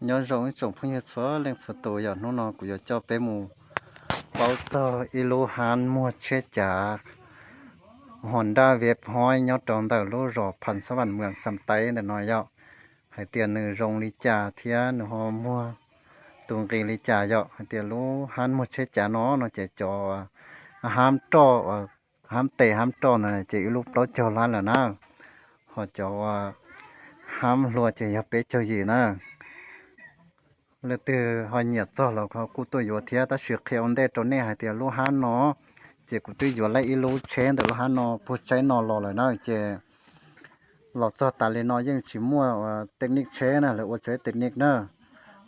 Nyob zoo ib tsoom phooj ywg txhua leej txhua tus, yog hnub no kuv yuav coj peb mus paub txog ib lub hab muag tsheb cav Honda Wave Hoist nyob rau ntawm lub zos Phas Xab Vam Mwas Xam Taib ntawm no yog hais tias nws zoo li cas thiab nws ho muag tus nqi li cas. Yog hais tias lub hab muag tsheb cav no no ces cov hab roj, hab tes hab roj ntawd ces ib lub plaub caug lab lawm na, ho cov hab hlua ces yog peb caug yim na. Leej twg ho nyiam txog los ho kuj tuaj yuav thiab, tab sis qhia ua ntej rau nej hais tias lub hab no ces kuv twb yuav laib ib lub tsheb ntawm lub hab no puag tsaib no los lawm na, ces los txog tas li no yeej tsis muaj ua technic tsheb na, lawv ua tsheb technic na.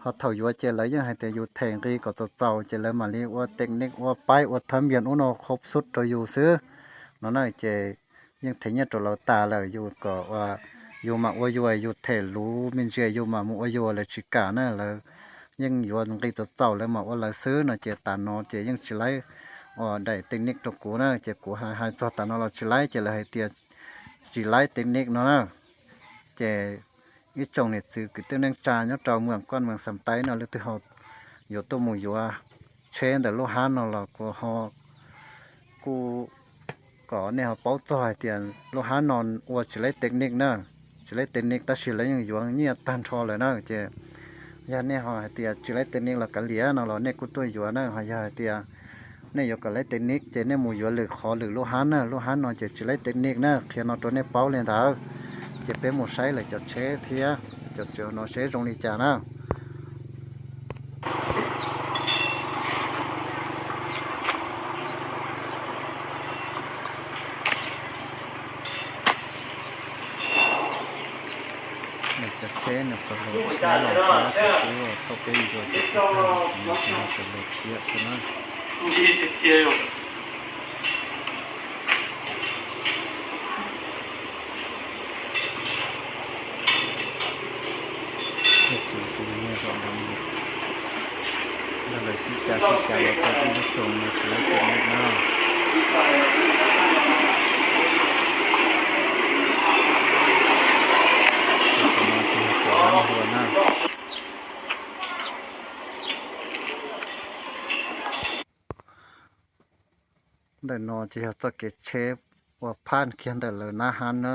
Ho thaum yuav ces lawv yeej hais tias yus them nqi kom txaus txaus ces lawv mam li ua technic ua paib ua thab npias ub no khoob xub rau yus xwb no na, ces yeej them nyiaj rau lawv tas lawm, yus kom yus mam ua yus, yus them luv me ntsis yus mam mus ua yus lawv tsis kam na, lawv yeej yuav nqi txaus txaus lawv mam ua lawv xwb no, ces tas no ces yeej tsis laib ua daim technic rau kuv na, ces kuv hais hais txog tas no los tsis laib ces lawv hais tias tsis laib technic no na. Ces ib tsoom niam txiv kwv tij neej tsa nyob rau Mwas Koj Mwas Xam Taib no leej twg ho yuav tuaj mus yuav tsheb ntawm lub hab no los kuv ho kuj kom nej ho paub txog hais tias lub hab no ua tsis laib technic na, tsis laib technic tab sis lawv yeej yuav nyiaj tag nrho lawm na, ces yog nej ho hais tias tsis laib technic los kav liam no los nej kuj tuaj yuav na, ho yog hais tias nej yuav kom laib technic ces nej mus yuav lwm qhov lwm lub hab na, lub hab no ces tsis laib technic na, qhia no rau nej paub li ntawd. Ces peb mus saib lawv cov tsheb thiab cov tsev no seb zoo li cas na. Nws cov tsheb nws qhov lus tsheb los tsheb tus tub thaum peb yuav cov tub tag ces nws tsis yog cov lus tshiab xwb na. Tej tsev ces yog niag zom ntawd, nrog lawv sib cav sib cav los tau ib lub xyoos no tsis laib technic na. Cov no ces yog cov hab hlua na. Ntawm no ces yog txoj kev tsheb uas phaj kiag ntawm lawv nab hab na.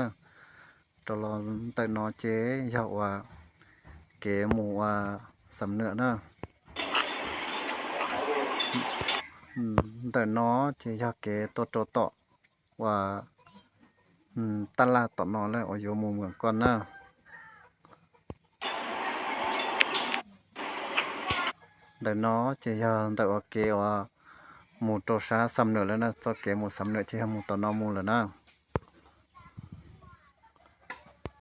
Rau los ntawm no ces yog uas kev mus ua Xam Nuam na. Ntawm no ces yog kev tuaj rau tom uas taj laj tom no lawm uas yuav mus Muas Koj na. Ntawm no ces yog ntawm uas kev uas mus rau sab Xam Nuam lawm na, txoj kev mus Xam Nuam ces yog mus tom no mus lawm na.